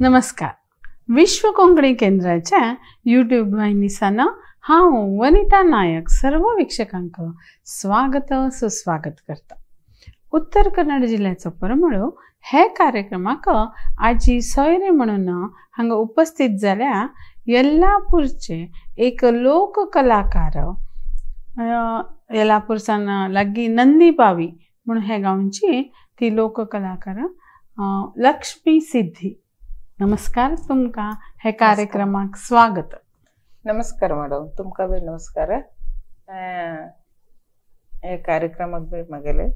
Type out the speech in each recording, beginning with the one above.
नमस्कार. विश्व कोंकणी केंद्राच्या यूट्यूब वाहिनीसान हांव वनिता नायक सर्व वीक्षकांक स्वागत सुस्वागत करता. उत्तर कन्नड जिल्ह्याचो परमळो हे कार्यक्रमाक आजी सोयरे म्हणून हांगा उपस्थित जाल्या येल्लापूरचे एक लोककलाकार, येल्लापूरसान लागीं नंदीबावी म्हणून हे गांवची ती लोककलाकार लक्ष्मी सिद्धी. नमस्कार, तुमकां हे कार्यक्रमाक स्वागत. नमस्कार मॅडम, तुमकां बी नमस्कार. हे कार्यक्रमाक बी म्हगेलें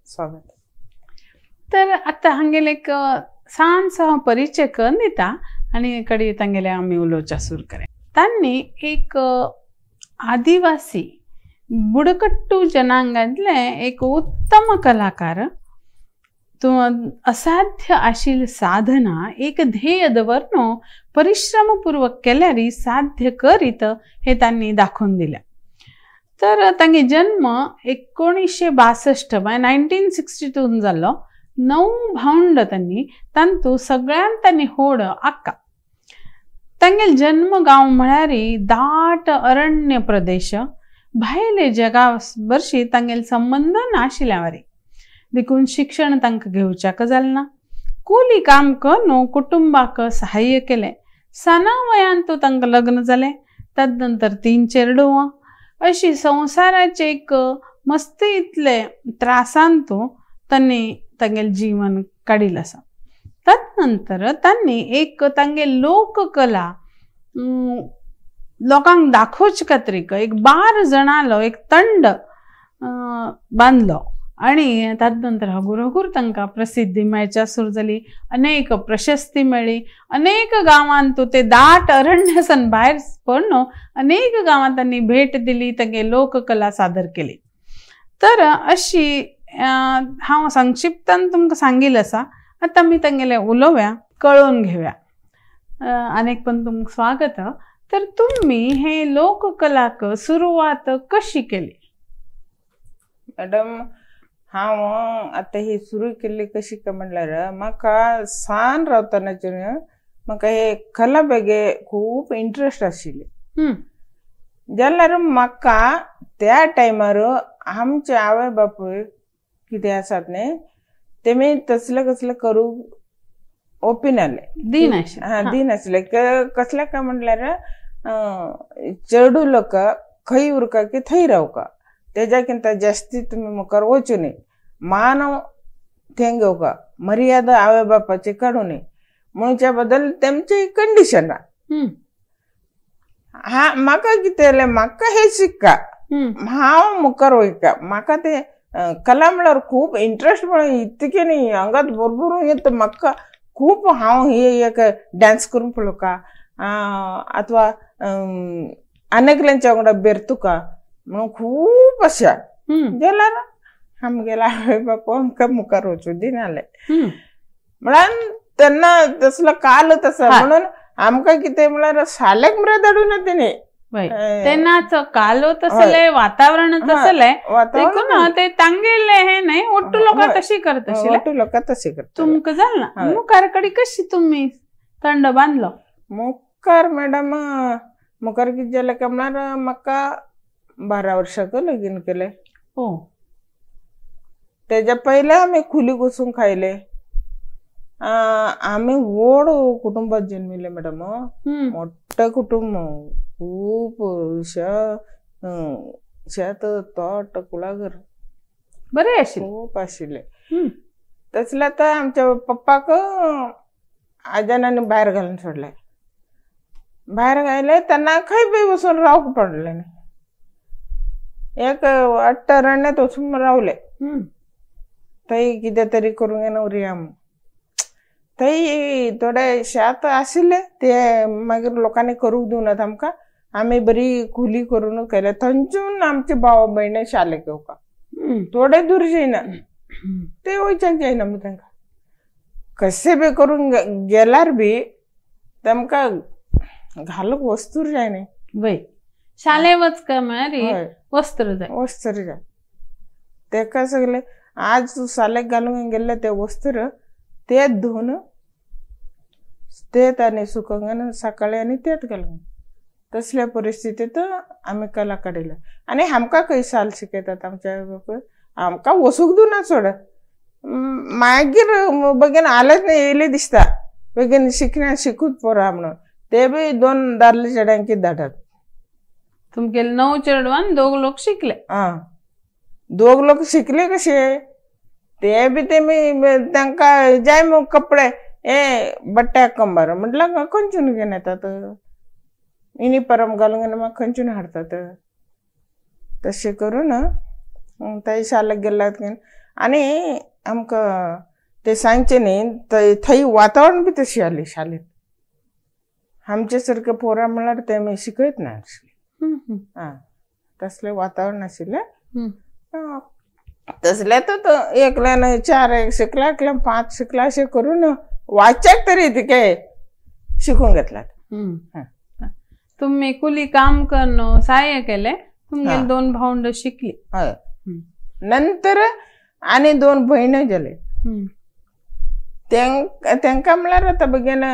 स्वागत. तर आतां हांगेले एक ल्हानसो परिचय करून दिता आनी कडे तांगेले आमी उलोवच्या सुरू करूया. तांणी एक आदिवासी बुडकट्टू जनांगांतले एक उत्तम कलाकार, असाध्य आशिल साधना एक ध्येय दवरनो परिश्रमपूर्वक केल्यार साध्य करीत हे तांणी दाखोवन दिलें. तर तांगे जन्म 1962 म्हळ्यार 1962 जाल्लो. 9 भावंड तांणी, तांतू सगळ्यांत तांणी होड आक्का. तांगेल जन्म गांव म्हळ्यार दाट अरण्य प्रदेश, भायले जगा बरशी तांगेल संबंद नाशिल्ल्या वरी, देखून शिक्षण तांकां घेवच्याक जालें ना. कुली काम करून कुटुंबाक सहाय्य केलें. साना वयांत तांकां लग्न जालें. तदनंतर 3 चेडवां. अशी संवसाराचे एक मस्ती इतले त्रासांत तांणी तांगेलें जीवन काडिल्लें आसा. तदनंतर तांणी एक तांगेली लोककला लोकांक दाखोवचे खातीर एक 12 जाणांलो एक तंड बांदलो आणि तदनंतर हगुरहगुर तांकां प्रसिद्धी मेळच्या सुरू जाली. अनेक प्रशस्ती मेळ्ळी. अनेक गांवांत ते दाट अरण्यासान भायर पडून अनेक गांवांत तांणी भेट दिली, तांगे लोककला सादर केली. तर अशी हांव संक्षिप्तान तुमकां सांगिल्लें आसा. आतां आमी तांगेलें उलोवया, कळोवन घेवया. अनेक पण तुमकां स्वागत. तर तुमी हे लोककलाक सुरवात कशी केली? मॅडम, हांव आतां ही सुरू केल्ली कशी काय म्हणल्यार म्हाका सान रावतनाच्यान म्हाका हे कला बगे खूब इंट्रस्ट आशिल्ली. जाल्यार म्हाका त्या टायमार आमचे आवय बापूय कितें आसात न्ही, तेमी तसले कसले करूंक ओपिनाले, दिनाशिल्ले. कसले काय म्हणल्यार चेडू लोक खंय उरका की थंय रावका, तेज्या जास्ती तुमी मुखार वचूं न्ही, मान थंय घेवका, मर्यादा आवय बापाची काडूं न्ही म्हणच्या बद्दल तेमची कंडिशन. हा, म्हाका कितें जालें, म्हाका हें शिक्का, हांव मुखार वयता, म्हाका ते कला म्हळ्यार खूब इंट्रस्ट म्हणून इतकें न्ही आंगात भरभरून येता म्हाका खूब. हांव हे एक डांस करूंक पळोवका अथवा आनेकल्यांच्या वांगडा बेरतुका म्हणून खूब आशा. जाल्यार आमगेले आवय बापूय आमकां मुखार वचूं दिनासले. म्हळ्यार तेन्ना तसलो काल तसो म्हणून आमकां कितें म्हळ्यार शालेक म्हळ्यार धाडूं ना तेणी. तेन्नाचो कालो तसले, वातावरण तसले, देखून ते तांगेले हे न्ही ओट्टू लोकां तशी करता, ओट्टू लोकां तशी करता. तुमकां जालें ना मुखार कडेन कशी तुमी तंड बांदलो? मुखार मॅडम, मुखार कितें जालें काय म्हळ्यार म्हाका 12 वर्सांक लगीन केलें. हो, तेज्या पयलें आमी खुली बसून खायले. आमी व्हड कुटुंबात जन्मिल्ले मॅडम, मोठें कुटुंब, खूब शेत तोट कुळागर बरें आशिल्लें, खूब आशिल्लें. तसलें आतां आमच्या पप्पाक आज्यान आनी भायर घालून सोडलें. भायर घायलें तेन्ना खंय बी वचून रावंक पडलें न्ही, एक अरण्यात वचून रावले. थंय कितें तरी करूंक येना उरया म्हूण. थंय थोडे शेत आशिल्ले ते मागीर लोकांनी करूंक दिवनात आमकां, आमी बरी खुली करून केले. थंयच्यान आमचे भाव भयणी शालेक येवका, थोडे दूर जायना ते वयच्याक जायना. तांकां कशें बी करून गेल्यार बी तांकां घालूंक वस्तूर जाय न्ही. वय, शाले वचका म्हळ्यार वस्त्र जाय, वस्त्र जाय तेका सगळे. आज शालेक घालूंक गेल्ले ते वस्त्र ते धुवन तेत आनी सुकोवंक आनी सकाळी आनी तेत घालूंक. तसल्या परिस्थितींत आमी कला काडिल्ले. आनी आमकां खंय साल शिकयतात आमच्या बापूय आमकां वसूंक दिवना चड. मागीर बेगीन आलेच न्ही येयले दिसता बेगीन शिकना शिकूच पोरा म्हणून ते बी 2 दादले चेड्यांक धाडटात. तुमगेले 9 चेडवान 2 लोक शिकले. आं, 2 लोक शिकले कशे ते बी तेमी तांकां जाय मग कपडे हे बट्ट्याक कंबर म्हटल्यार खंयच्यान घेवन येतात, युनिफॉर्म घालून मागीर खंयच्यान हाडटात. तशें करून थंय शालेक गेल्यात. आनी आमकां ते सांगचे न्ही थंय वातावरण बी तशी आसली शालेंत. आमचे सारके पोरां म्हणल्यार तेमी शिकयत ना आशिल्लें. आं, तसलें वातावरण आशिल्लें. तसलें तर एकल्यान 4 शिकला, एकल्यान 5 शिकला, अशें करून वाचक तरी तिके शिकूंक घेतलात. तुम्ही कुली काम करून सहाय्य केले, तुमगे 2 भावंड शिकली. हय, नंतर आनी 2 भयण्यो जाले. तेंकां म्हणल्यार आतां बेगीन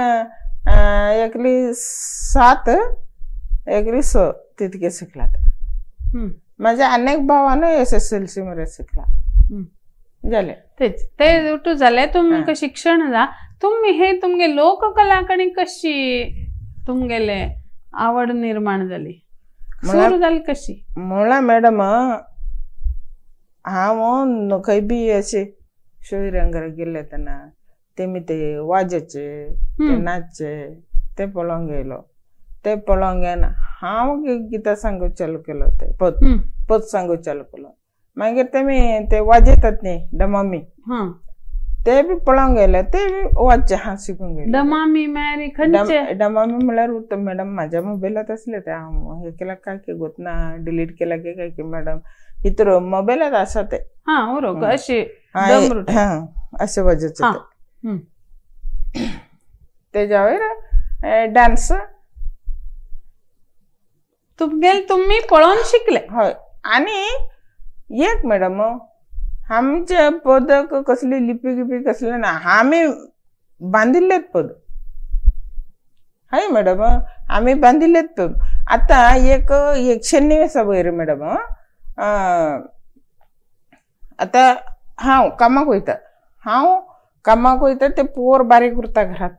एकली 7 एकली 6 तितके शिकलात. माझ्या अनेक भावान SSLC मेरेन शिकला जाले. तेच ते उठू जाले तुमकां शिक्षण जा. तुमी हे तुमगे लोककला कडेन कशी तुमगेले आवड निर्माण जाली, सुरू जाली कशी? म्हणल्यार मॅडम हांव खंय बी अशें सोयऱ्यांघरा गेल्ले तेन्ना तेमी ते वाजेचे ते नाचचे ते पळोवंक गेलो. ते पळोवंक गेना हांव गितां सांगूंक चालू केलो, ते पद पद सांगूंक चालू केलो. मागीर तेमी ते वाजयतात न्ही डमामी, ते बी पळोवंक गेले, ते बी वाजचे हांव शिकूंक गेले. डमामी मॅरी खंयचे? डमामी म्हणल्यार उरता मॅडम म्हाज्या मोबायलांत आसले ते, हांव हे केला काय की गोतना डिलीट केला की काय की मॅडम हितर मोबायलांत आसा ते. हां, बरोबर, अशे अशे वाजयचे ते. तेज्या वयर डान्स तुमगेले तुमी पळोवन शिकले. हय. आनी एक मॅडम आमचे पदक कसली लिपी गिपी कसले ना, आमी बांदिल्लेच पद. हय मॅडम, आमी बांदिल्लेच पद. आतां एक एक आसा वयर मॅडम. आतां हांव कामाक वयता, हांव कामाक वयता ते पोर बारीक उरता घरांत.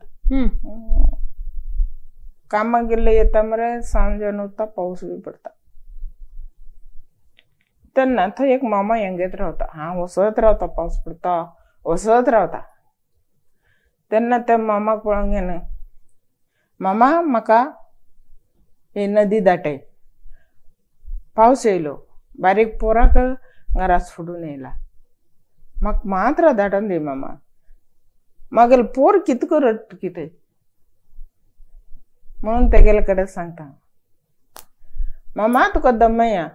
कामाक गेल्ले येता मरे सांज जावन उरता, पावस बी पडटा. तेन्ना थंय एक मामा यंगेत रावता, हांव वसत रावता, पावस पडटा वसत रावता. तेन्ना त्या मामाक पळोवंक गेलें, मामा म्हाका ही नदी दाटय, पावस येयलो, बारीक पोराक घरा सोडून येयला, म्हाका मात्र दाटून दी मामा. मागीर पोर कितको रडटा कितें म्हणून तेगेले कडेन सांगता, मामा तुका दमया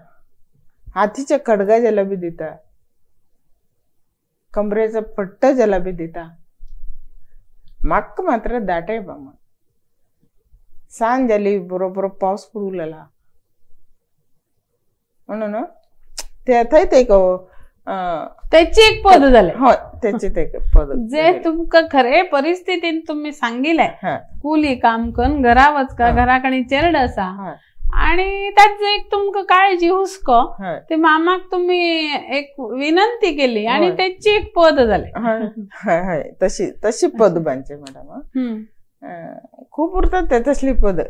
हातीचे खडगा ज्याला बी दिता, कमरेचो पट्टो ज्याला बी दिता, म्हाका मात्र दाटय मामा. सांज जाली, बरोबर पावस पडूंक लागला म्हणून ते थंय ते त्याची एक पद जाले. हय, त्याची ते पद जे तुमकां खरे परिस्थितीन तुमी सांगिल्लें, कुली काम करून घरा वचका, घरा कडेन चेरड आसा आणि त्याच एक तुमकां काळजी हुस्को, ते मामाक तुमी एक विनंती केली आणि त्याची एक पद जाले. हय हय, तशी तशी पद बांदचे मॅडम, खूब उरतात ते तसली पद.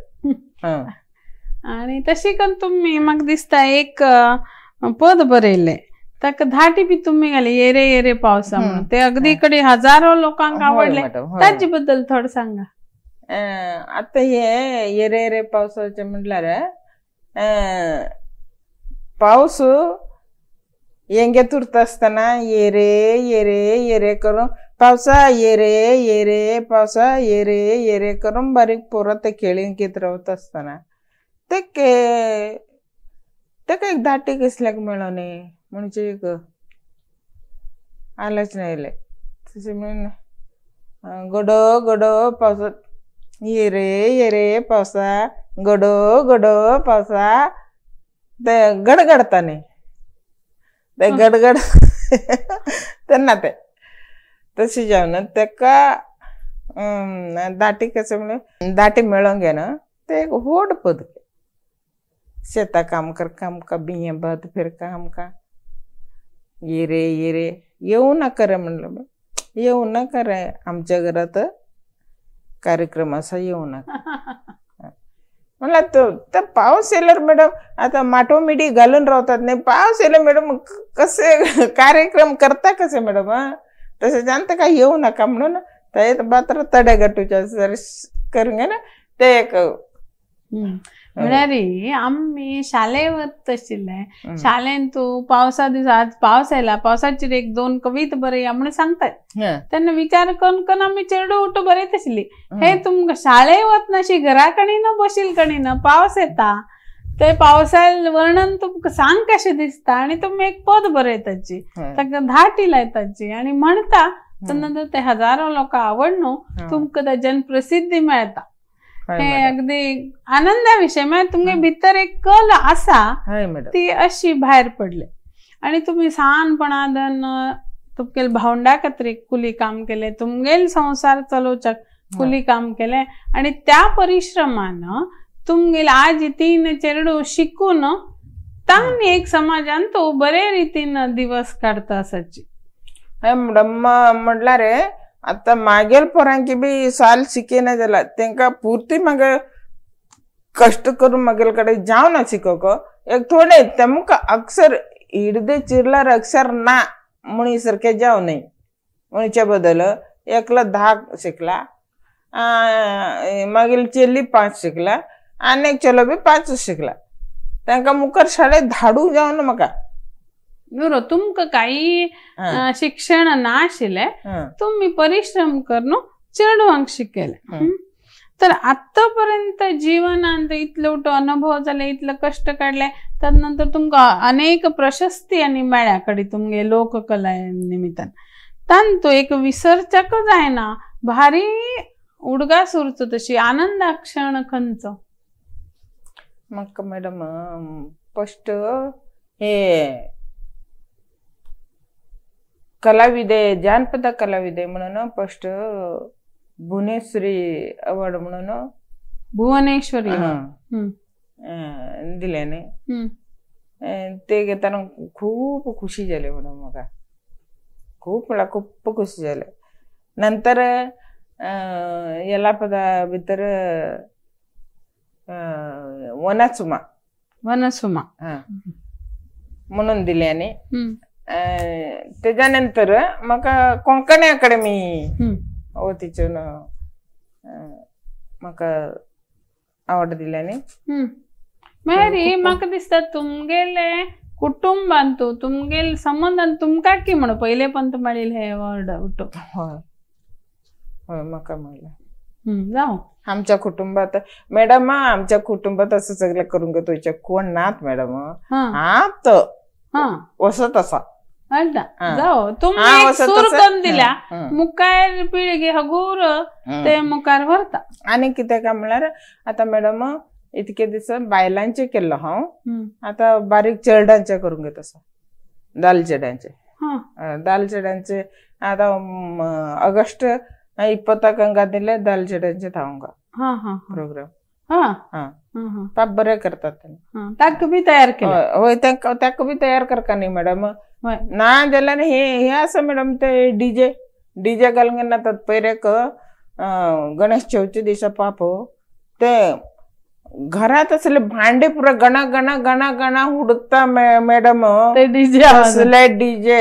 आणि तशी करून तुमी म्हाका दिसता एक पद बरयल्लें, ताका धाटी बी तुमी घाली, येरे येरे पावसा म्हणून, ते अगदी कडे हजारो लोकांक आवडले. ताचे बद्दल थोडं सांगा. आतां हे येरे येरे पावसाचे म्हटल्यार पावस येंगेत उरता आसतना येरे येरे येरे करून पावसा येरे येरे पावसा येरे येरे करून बारीक पोरां ते खेळीन रावता आसतना ते तेका एक धाटी कसल्याक मेळो न्ही म्हणजे एक आलोचना येयले. तशें म्हणून गडो गडो पावसा येरे येरे पावसा गडो गडो पावसा ते गडगडता न्ही, ते गडगड तेन्ना ते तशें जावन तेका दाटी कशें म्हणल्यार दाटी मेळोंक घेना ते एक व्हड पद. शेता काम करका आमकां बिंये भात फिरका आमकां ये रे ये रे येऊ नाका रे म्हणलं, येऊ नाका रे आमच्या घरात कार्यक्रम असा येऊ नका म्हणलं. तो पाऊस येल्यार मॅडम आता माटो मिडी घालून रावतात नाही, पाऊस येल्यार मॅडम कसे कार्यक्रम करता कसे मॅडम, तसे जाणतं का येऊ नका म्हणून ते मात्र तड्या गटूच्या करून ना ते एक. म्हळ्यार आमी शाले वत आशिल्ले, शाळेन तूं पावसा दिसा पावस आयला पावसाचेर एक दोन कविता बरया म्हणून सांगतात तेन्ना विचार करून करून आमी चेडू उठू बरयत आशिल्ली. हे तुमकां शाळे वतनाशी घरा कडेन बशील कडेन पावस येता ते पावसा वर्णन तुमकां सांग कशें दिसता आनी तुमी एक पद बरयताची ताका धाटी लायताची आनी म्हणटा तेन्ना ते हजारो लोकांक आवड न्हू तुमकां ताच्यान प्रसिद्धी मेळटा. हे अगदी आनंदा विशय, म्हळ्यार तुमगे भितर एक कल आसा ती अशी भायर पडले. आणि तुम्ही ल्हानपणान तुमगेल भावंडा खातीर कुली काम केले, तुमगेल संवसार चलोवच्याक कुली काम केले आणि त्या परिश्रमान तुमगेल आज तीन चेडू शिकून तांणी एक समाजान तो बरे रितीन दिवस काडता आसाची. मॅडम म्हणल्यार आता मागेल पोरांकी बी साल शिकेना जाला तेंका पुरती मागे कष्ट करून मागेल कडेन जावना शिकोवक एक थोडे तेमकां अक्षर इर्दे चिरल्यार अक्षर ना म्हणी सारकें जावं न्हय म्हणचे बदल एकलो 10 शिकला, मागीर चेली 5 शिकला आनी एक चलो बी 5 शिकला. तांकां मुखार शाळेत धाडूंक जावना म्हाका. बरोबर, तुमकां काही शिक्षण नाशिल्लें, तुमी परिश्रम करून चेडवांक शिकयलें. तर आतापर्यंत जीवनांत इतलो अनुभव जाले, इतले कष्ट काडले, त्यानंतर तुमकां अनेक प्रशस्ती आनी मेळ्ळ्या कडेन तुमगे लोककला निमित्तान. तांतू एक विसरच्याक जायना भारी उडगास उरचो तशी आनंदा क्षण खंयचो? म्हाका मॅडम फस्ट हे कलाविदे जानपद कलाविदे म्हणून फस्ट भुवनेश्वरी अवॉर्ड म्हणून भुवनेश्वरी दिल्याने ते घेताना खूप खुशी जाली मॅडम म्हाका, खूप म्हणल्यार खूप खुशी जाले. नंतर येलापदा भितर वनसुमा वनसुमा म्हणून दिल्याने. त्याच्यानंतर म्हाका कोंकणी अकादमी वतीच्यान म्हाका आवड दिल्याने. मागीर म्हाका दिसता तुमगेले कुटुंबान तुमगेले संबंदान तुमकां की म्हणून पयले पंत मेळिल्ले हे अवॉर्ड. हय हय म्हाका मेळ्ळें. जावं आमच्या कुटुंबात मॅडम, आमच्या कुटुंबात असं सगळें करूंक तुमचे कोण नात मॅडम, हांव वसत आसा. जावं तुमी सूर करून दिल्या मुखार पिळगे हगूर ते मुखार व्हरता. आनी कितें काय म्हणल्यार आतां मॅडम इतके दीस बायलांचे केल्लो हांव, आतां बारीक चेरडांचे करूंक घेत आसा, दाल चेड्यांचे. दाल चेड्यांचे आतां ऑगस्ट 20 अंगा दिले दाल चेड्यांचे थावंगा प्रोग्राम. पाप बरे करतात ताका बी तयार केले. हय ताका बी तयार करका न्ही मॅडम, ना जाल्यार हे हे आसा मॅडम ते डीजे डीजे घालून नातात पयरेक गणेश चवथी दिसा पाप ते घरात असले भांडे पुरा गणा गणा गणा गणा हुडकता मॅडम, ते डीजे असले डीजे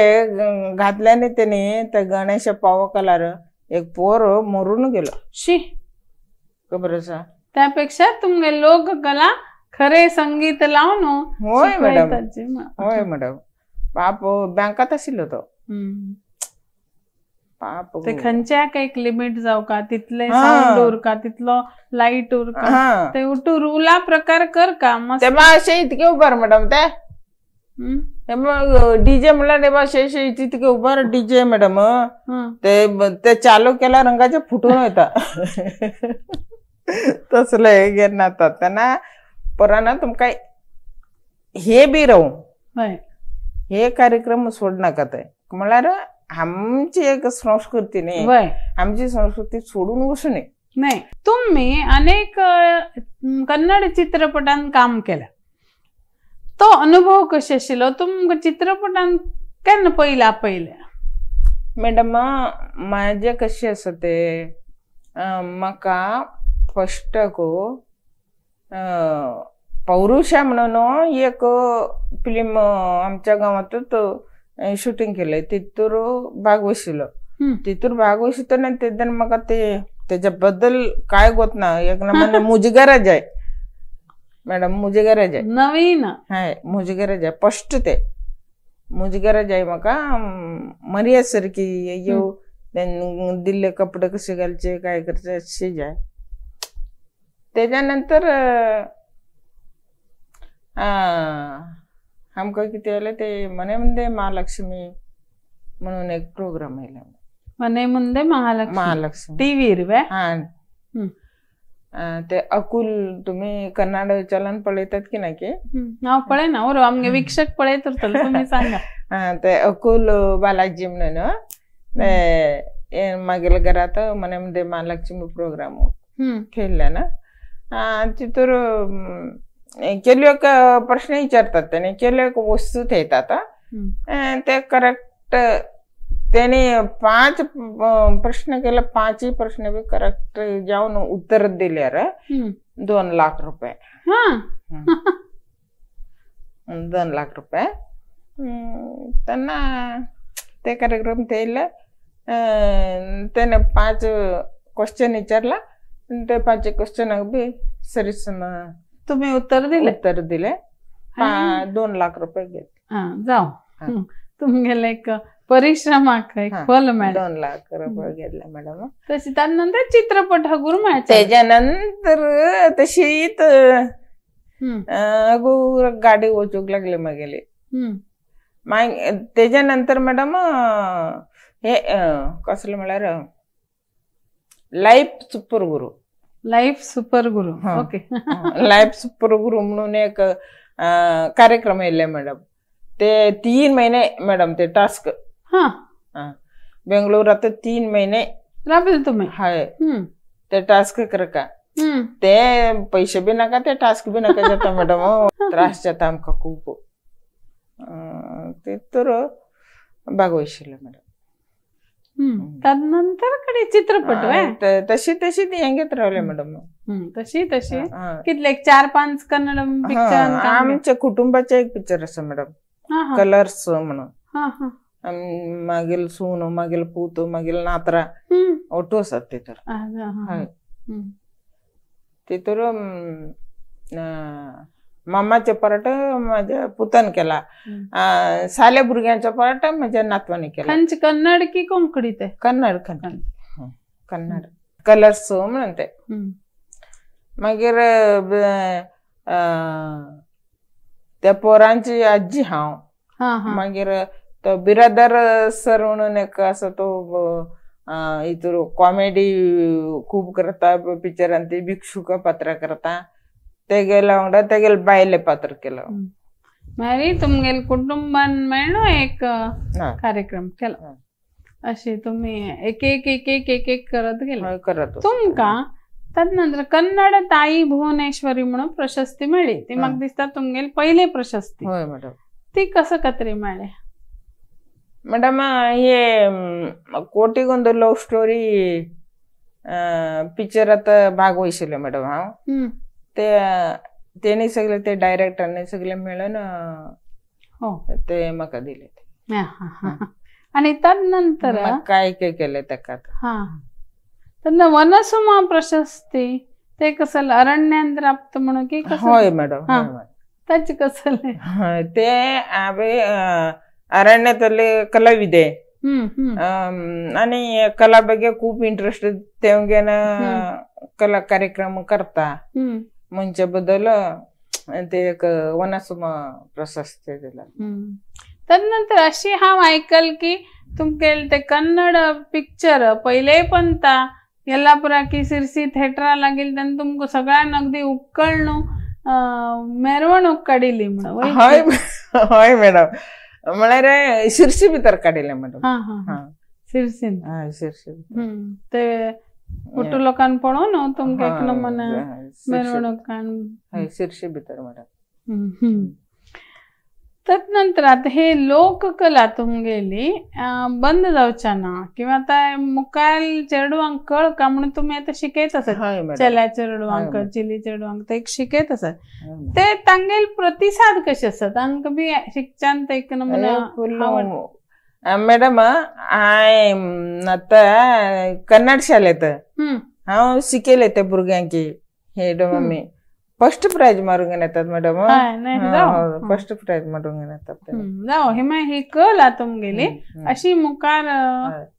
घातल्याने त्याने ते गणेश पावो कलार एक पोर मरून गेलो. शी खबर आसा. त्यापेक्षा तुमगे लोककला खरे संगीत लावन. होय मॅडम, होय मॅडम. पाप बँकात आशिल्लो तो पाप. ते खंयच्याक एक लिमिट जावं का, तितले साउंड उरका, तितलो लाईट उरका, ते उठू रुला प्रकार कर का ते अशे इतके उभार मॅडम ते डीजे म्हणल्यार अशे तितके उभार डीजे मॅडम ते चालू केल्या रंगाचे फुटून वयता तसले हे घेनातात तेन्ना पराना तुमकां हे बी रावूं हे कार्यक्रम सोड नाका ते म्हणल्यार आमची एक संस्कृती नाही, आमची संस्कृती सोडून वचू नये. नाही, तुम्ही अनेक कन्नड चित्रपटांत काम केलं, तो अनुभव कशे आशिल्लो? तुमकां चित्रपटान केन्ना पयले आपयले? मॅडम म्हाजें कशें आसा तें, म्हाका फस्टाक पौरुषा म्हणून एक फिल्म आमच्या गांवांतूच शुटींग केलें, तितूर भाग बशिल्लो. तितूर भाग बशितना तेन्ना म्हाका ते तेच्या बद्दल काय गोत ना. एक ना मुजगरा जाय मॅडम, मुजगरा जाय नवीन हय, मुजगरा जाय फस्ट ते मुजगरा जाय म्हाका मर्याद सारकी येव दिल्ले कपडे कशे घालचे काय करचे अशे जाय. तेच्या नंतर आमकां कितें जालें ते मने मुंदे महालक्ष्मी म्हणून एक प्रोग्राम आयला. मने मुंदे महालक्ष्मी, महालक्ष्मी टीव्हीर वे? हा, ते अकुल तुम्ही कन्नड चलन पळयतात की ना? की हांव पळयना, ओरो आमगे वीक्षक पळयत उरतले, तुमी सांगा. ते अकुल बालाजी म्हणून मागील घरात मने मुंदे महालक्ष्मी प्रोग्राम केल्ले ना, तितूर केल्यो एक प्रश्न विचारतात त्याने, केल्यो एक वस्तू थेयतात ते करेक्ट. त्याने 5 प्रश्न केले, 5 प्रश्न बी करेक्ट जावन उत्तर दिल्यार 2 लाख रुपये. 2 लाख रुपये त्यांना ते कार्यक्रम थेयले. त्याने 5 क्वेश्चन विचारला, ते 5 क्वेश्चनाक बी सरीसम तुम्ही उत्तर दिले, उत्तर दिले, 2 लाख रुपये घेतले. जाव तुमगेले एक परिश्रमाक एक फल मेळ्ळें, 2 लाख रुपये घेतले मॅडम. तशी त्यानंतर चित्रपट हगूर मेळटा. तेच्या नंतर तशीच अगूर गाडी वचूंक लागली मागेली. मागीर तेच्या नंतर मॅडम हे कसलें म्हळ्यार life super guru. Life super guru, okay. Life super guru म्हणून एक कार्यक्रम येयल्ले मॅडम. ते 3 महिने मॅडम ते टास्क. बेंगलोरात 3 महिने राबले तुम्ही? हय, ते टास्क करका, ते पैसे बी नाका, ते टास्क बी नाका जाता मॅडम, त्रास जाता आमकां खूब. ते तर भागवशिल्लें मॅडम. त्यानंतर कडे चित्रपट तशी तशी ती हेंगेत रावले मॅडम. तशी तशी कितले 4-5 कन्नड पिक्चर. आमच्या कुटुंबाचे एक पिक्चर आसा मॅडम, कलर्स म्हणून. मागील सून, मागील पूत, मागील नात्रा ओटू आसात तितर. हय, तितूर मामाचे पार्ट माझ्या पुतान केला, साल्या भुरग्यांचो पार्ट माझ्या नातवाने केला. खंयचे कन्नड की कोंकणी ते? कन्नड, कन्नड, कन्नड कलर्स म्हणून ते. मागीर त्या पोरांची आजी हांव. मागीर तो बिरादर सर म्हणून एक आसा, तो हितूर कॉमेडी खूब करता पिक्चरान, ती भिक्षुक पात्रां करता. तेगेल्या वांगडा तेगेले बायले पात्र केलं. मागीर तुमगेले कुटुंबान मेळून एक कार्यक्रम केलो. अशे तुम्ही एक एक एक एक एक एक करत गेले. करत तुमकां तदनंतर कन्नड ताई भुवनेश्वरी म्हणून प्रशस्ती मेळ्ळी, ती म्हाका दिसता तुमगेली पयली प्रशस्ती. हय मॅडम. ती कसं खातीर मेळ्ळी? मॅडम हे कोटिगोंदू लव्ह स्टोरी पिक्चरात भाग वहिशिल्लें मॅडम हांव. ते तेणी सगळे ते डायरेक्टरांनी सगळे मेळून ते म्हाका दिले. आणि तदनंतर काय काय केले ताका. तेन्ना वनसुमा प्रशस्ती ते कसं अरण्यांत राबता म्हणून की कसं? हय मॅडम, ताचे कसं ते हांवें अरण्यांतले कलाविदे आणि कला बगे खूप इंटरेस्ट, तेवगे ना कला कार्यक्रम करता मनच्या बद्दल ते एक वनसुमा प्रशस्ती दिला. तदनंतर अशी हांव आयकल की तुमगेले ते कन्नड पिक्चर पयले पण ता येल्लापुरा की सिरसी थिएटरा लागेल तेन्ना तुमकां सगळ्यांक अगदी उक्कळनु मेरवणूक काडिल्ली म्हणून. हय हय मॅडम. म्हळ्यार शिरशी भितर काडिल्लें मॅडम. हा शिरसीन. हय शिरशी. ते फोटो लोकांक पळोवन तुमकां एक नमुना मिरवणुकान. हय शिरशी भितर मॅडम. तदनंतर आता हे लोककला तुमगेली बंद जावच्या ना किंवा आता मुखार चेडवांक कळका म्हणून तुमी आतां शिकयत आसात, चल्या चेडवांक चिली चेडवांक ते एक शिकयत आसात, ते तांगेल प्रतिसाद कशे आसा? तांकां बी शिकच्यान ते एक नमुना. मॅडम हांवें आतां कन्नड शाळेंत हांव शिकयलें त्या भुरग्यांक हे मम्मी फर्स्ट प्राइज मारून येतात मॅडम. फर्स्ट प्राइज मारून येतात. जावं हे मागीर ही कला तुमगेली अशी मुखार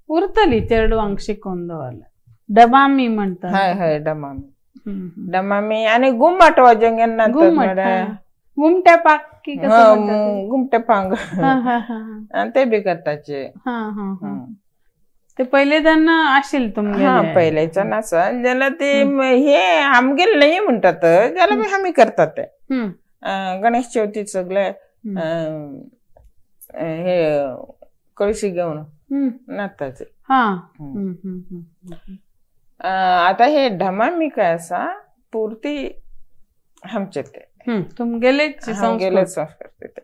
उरतली चेडवांक शिकोवन दवरल्या. डबामी म्हणतात. हय हय डमामी. डमामी आनी गुमट वाजोवंक येना. गुमट गुमट्या पाक गुमट्या पांग ते बी करताचे. ते पयलेच्यान आशिल्लें तुमगेलें? पयलेच्यान आसा जाल्यार ते हे आमगेले न्हय म्हणटात जाल्यार बी आमी करतात ते. गणेश चवथी सगळे हे कळशी घेवन नाचताचे. आतां हे ढमामी काय आसा पुर्ती आमचे ते तुमगेलेच आमगेले संस्कृती ते.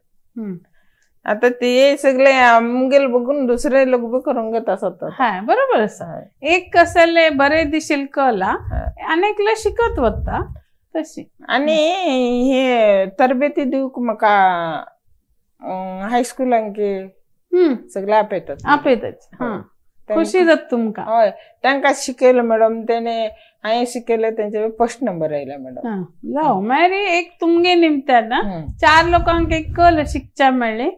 आता ते सगळे आमगेले बघून दुसरे लोक बी करूंक घेता आसता. हय बरोबर आसा. एक कसले बरे दिशील कला आनी एकले शिकत वता तशी. आनी हे तरबेती दिवंक म्हाका हायस्कुलांक सगळे आपयतात. आपयतात. खुशी जाता तुमकां. हय तांकां शिकयलें मॅडम तेणे हांवें शिकयलें तेंचे फर्स्ट नंबर आयला मॅडम. जावं मागीर एक तुमगे निमतान चार लोकांक एक कल शिकच्या मेळ्ळी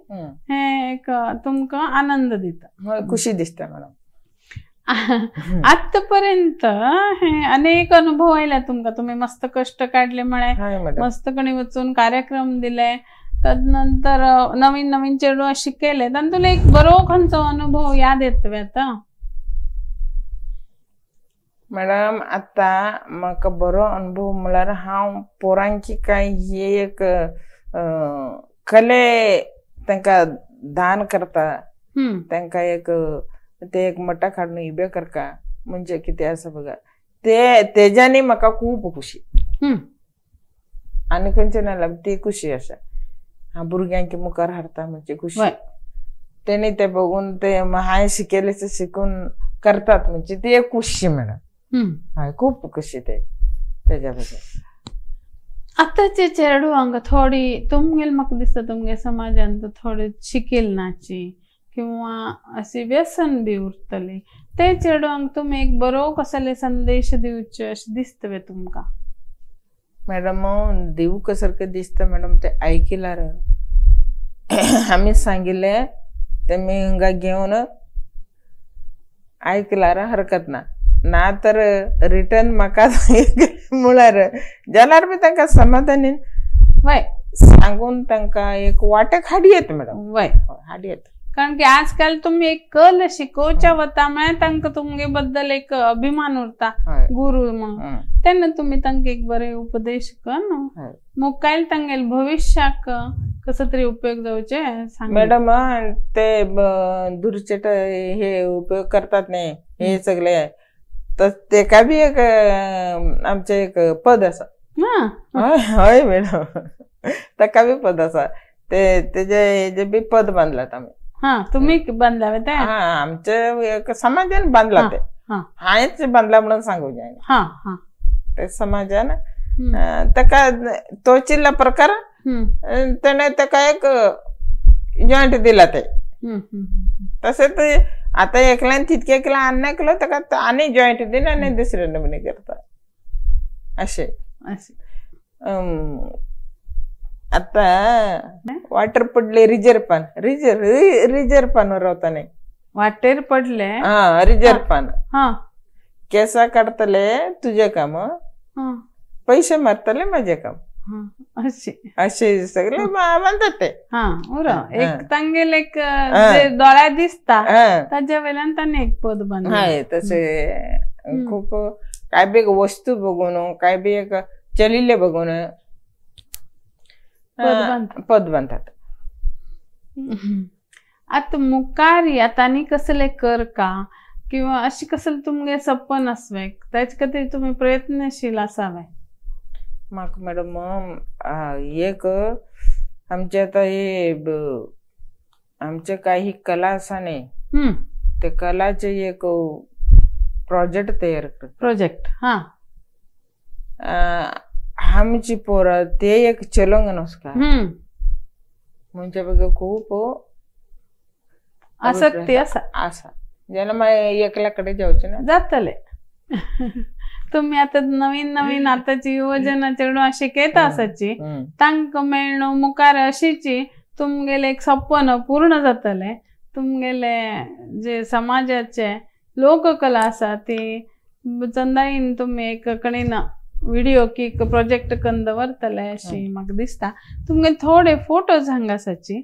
हें एक तुमकां आनंद दिता. हय खुशी दिसता मॅडम. आतापर्यंत हे अनेक अनुभव आयला तुमकां. तुमी मस्त कश्ट काडले म्हळें, मस्त कणी वचून कार्यक्रम दिले, तदनंतर नवीन नवीन चेडवां शिकयले, तातूंतलो एक बरो खंयचो अनुभव याद येता आतां? मॅडम आतां म्हाका बरो अनुभव म्हळ्यार हांव पोरांची काय ही एक कले तांकां दान करता, तांकां एक ते एक मटाक हाडून इबे करता म्हणजे कितें आसा बघा ते तेज्यानी म्हाका खूब खुशी. आनी खंयचे ना ती खुशी आसा. भुरग्यांक मुखार हाडटा म्हणजे खुशी. तेणी ते बघून ते हांवें शिकयलें शिकून करतात म्हणजे ती एक खुशी मॅडम. हय खूब खुशी ते तेज्या बद्दल. आतांचे चेडवांक थोडी तुमगेले म्हाका दिसता तुमगे समाजान थोडे शिकेल नाची किंवा अशी व्यसन बी उरतली, ते चेडवांक तुमी एक बरो कसले संदेश दिवचे अशें दिसता तुमकां? मॅडम दिवंक सारकें दिसता मॅडम ते आयकिल्यार आमी सांगिल्लें तेमी हिंगा घेवन आयकल्यार हरकत ना, ना तर रिटर्न म्हाका म्हळ्यार जाल्यार बी तांकां समाधानी वय सांगून तांकां एक वाटेक हाडयेत मॅडम. वय हाडयेत. कारण की आजकाल तुमी एक कल शिकोवच्या वता म्हळ्यार तांकां तुमगे बद्दल एक अभिमान उरता गुरू म्हणून, तेन्ना तुमी तांकां एक बरे उपदेश कर न्हू मुखार तांगेले भविश्याक कसो तरी उपयोग जावचे सांग मॅडम. ते दुर्चेट हे उपयोग करतात न्ही हे सगळे, तर तेका बी एक आमचें एक पद आसा. हय हय मॅडम ताका बी पद आसा. ते तेजे हेजे बी पद बांदलात आमी. हा तुम्ही बांदला ते? हा आमचे एक समाजान बांदला ते, हांवेंच बांदला म्हणून सांगू जायना. ते समाजान ताका तो चिल्ला प्रकार तेणे ताका एक जॉयंट दिला ते. तशेंच आतां एकल्यान तितकें केलें आनी केलो ताका आनी जॉयंट दिवन आनी दुसरे नमुने करता अशें. आतां वाटर पडले रिजर्पान रिजर्पान रावता न्ही वाटेर पडले. हा रिजर्पान केसा काडटले तुजें काम, पैसे मारतले म्हजें काम, अशें सगळे बांदतात ते. एक तांगेले एक दोळ्या दिसता ताज्या वयल्यान तांणी एक पद बांदलें. हय तशें खूब काय बी वस्तू बघून काय बी एक चलिल्ले बघून पद बांदतात. आतां मुखार आतां आनी कसले कर का किंवा अशी कसले तुमगे सपन आसवे ताचे खातीर तुमी प्रयत्नशील आसावे? म्हाका मॅडम एक आमचे आतां हे आमचे काही कला आसा न्ही ते कलाचे एक प्रोजेक्ट तयार कर. प्रोजेक्ट हा आमची पोरां ते एक चलोंग नमस्कार म्हणजे बघ खूप आसक्ती आसा आसा जेन्ना मागीर एकल्या कडेन जावचें ना जातले. तुमी आतां नवीन नवीन आतांची युवजना चेडवां शिकयता आसाची तांकां मेळ्ळो मुखार अशीची तुमगेलें एक सपन पूर्ण जातलें. तुमगेले जे समाजाचे लोककला आसा ती चंदाईन तुमी एक कडेन व्हिडिओ की प्रोजेक्ट करून दवरतले अशी म्हाका दिसता. तुमगे थोडे फोटोज हांगा आसाची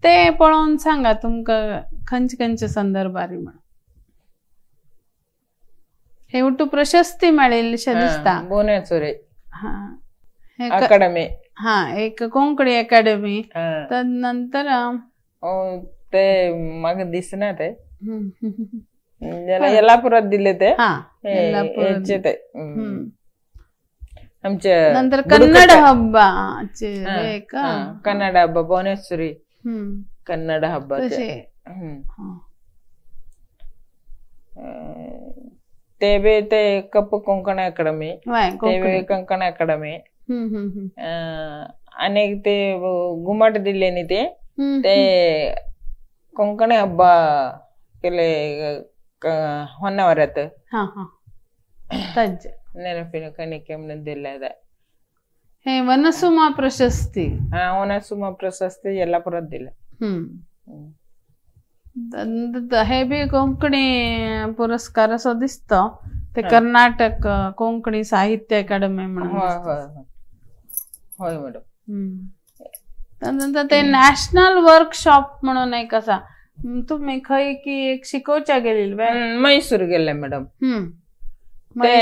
ते पळोवन सांगा तुमकां खंयचे खंयचे संदर्भार म्हणून. हे उठू प्रशस्ती मेळिल्ली दिसता भुवनेश्वरी अकादमी हा एक कोंकणी अकादमी. नंतर ते म्हाका दिसना ते येलापुरात दिले ते ते आमचे. नंतर कन्नड हब्बाचे कन्नड हब्बा भुवनेश्वरी कन्नड हब्बा ते बी ते कप कोंकण अकादमी ते बी कोंकण अकादमी आणि ते घुमट दिले न्ही ते ते कोंकणी हब्बा केले होन्नावरात ನೆನಪಿನ ಕಣಿಕೆ दिले. हे वनसुमा प्रशस्ती हा वनसुमा प्रशस्ती येल्लापुरात दिले. हे बी कोंकणी पुरस्कार असो दिसता ते कर्नाटक कोंकणी साहित्य अकादमी म्हणून. हय मॅडम. नंतर ते नॅशनल वर्कशॉप म्हणून एक आसा तुमी खंय की एक शिकोवच्या गेली मैसूर गेले मॅडम. ते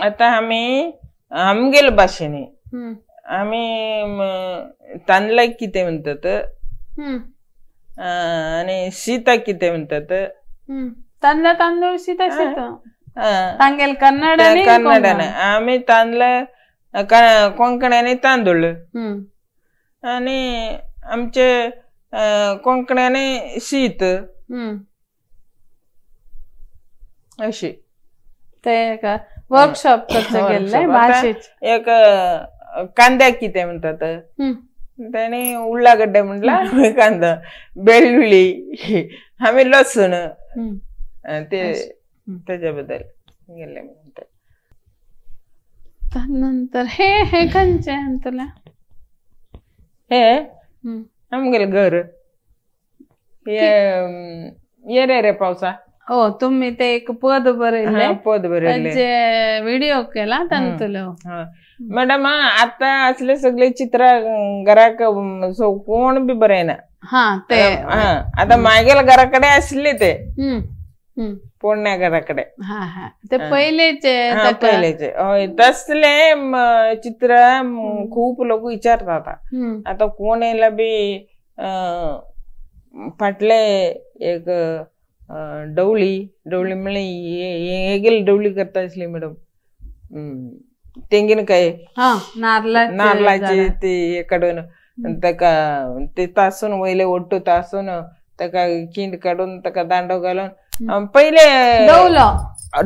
आतां आमी आमगेले भाशेनी आमी तांदळाक कितें म्हणटात आनी शीताक कितें म्हणटात. तांदळा तांदूळ शीत शीत तांगेल कन्नड कन्नडान आमी तांदळा कोंकण्यानी तांदूळ आनी आमचे कोंकण्यानी शीत अशी ते वर्कशॉप करचे गेल्ले भाशेचे. एक कांद्याक कितें म्हणटात त्याने उल्लागड्डे म्हटला आमी कांदा बेळुळी आमी लसूण ते त्याच्या बद्दल गेले म्हणटात. नंतर हे हे खंयचे तुला हे आमगेले घर ये रे रे पावसा. हो तुम्ही ते एक पद बरयले पद बरयले व्हिडिओ केला तांतलो. मॅडम आता असले सगळे चित्र घराक कोण बी बरयना. हा ते आता मागेल घराकडे असले ते पोरण्या घराकडे. हा हा ते पहिलेचे पहिलेचे हय तसले चित्र खूप लोक विचारतात. आता कोण येयला बी फाटले एक डवळी डवळी म्हणल्यार हेगेली डवळी करता आसली मॅडम तेंगेन काय नारलाची ती काडून ताका ते तासून वयले ओट्टू तासून ताका किंड काडून ताका दांडो घालून पयले डवलो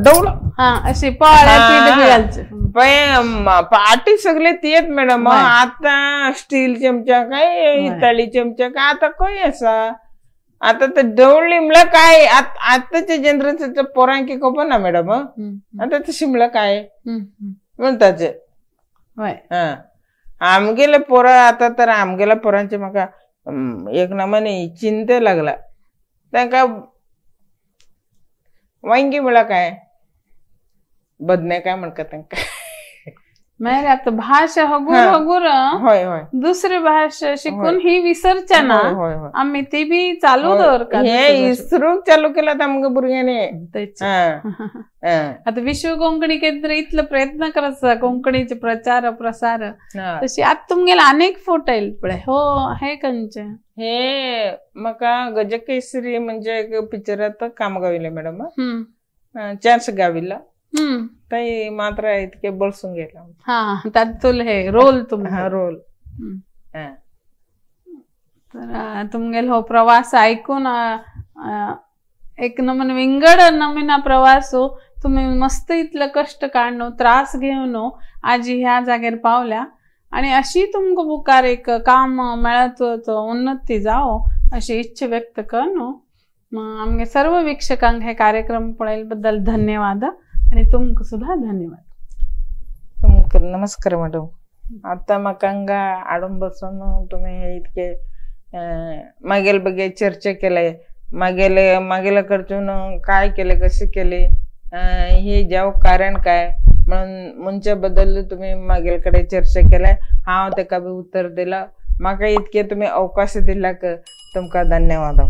डवलो अशी पाटी सगळे तेच मॅडम. आता स्टील चमचा काय इताळी चमचा काय आता खंय आसा. आता ते डवळी म्हणल्यार काय आताच्या जनरेशनच्या पोरांकी खबर ना मॅडम. आता तशी म्हणल्यार काय म्हणटाचे. आमगेले पोरां आता तर आमगेल्या पोरांचे म्हाका एक नमने चिंते लागला. तांकां वांगी म्हणल्यार काय बदने काय म्हणटा तांकां. मागीर आता भाशा हगूर हगूर हय हय दुसरी भाशा शिकून ही विसरच्या ना, आमी ती बी चालू दवरता. हे इसरूक चालू केला आमकां भुरग्यांनी. आता विश्व कोंकणी केंद्र इतलो प्रयत्न करत कोंकणीचे प्रचार प्रसार, तशी आता तुमगेले अनेक फोटो येयल पळय. हो, हे खंयचे? हे म्हाका गजकेसरी म्हणजे एक पिक्चरात काम गाविले मॅडम, चान्स गाविला ते मात्र इतके बळसून गेला. हा, तातूल हे रोल तुमचा रोल. तर तुमगेल हो प्रवास ऐकून एक नमन विंगड नवीन प्रवास हो. तुम्ही मस्त इतलं कष्ट काढणं त्रास घेऊन आज ह्या जागेर पावल्या आणि अशी तुमकां मुखार एक काम मेळत उन्नती जावो अशी इच्छा व्यक्त करून आमगे सर्व वीक्षकांक हे कार्यक्रम पळयल्ले धन्यवाद आणि तुमकां सुद्धा धन्यवाद. तुमकां नमस्कार मॅडम. आता म्हाका हांगा हाडून बसून तुमी हे इतके मागेल बगे चर्चा केले, मागेले मागेल्या कडसून काय केले कसे केले हे जाव कारण काय म्हणून मनशा बद्दल तुमी मागेल कडेन चर्चा केल्या, हांव तेका बी उत्तर दिला. म्हाका इतके तुमी अवकाश दिला तुमकां धन्यवाद.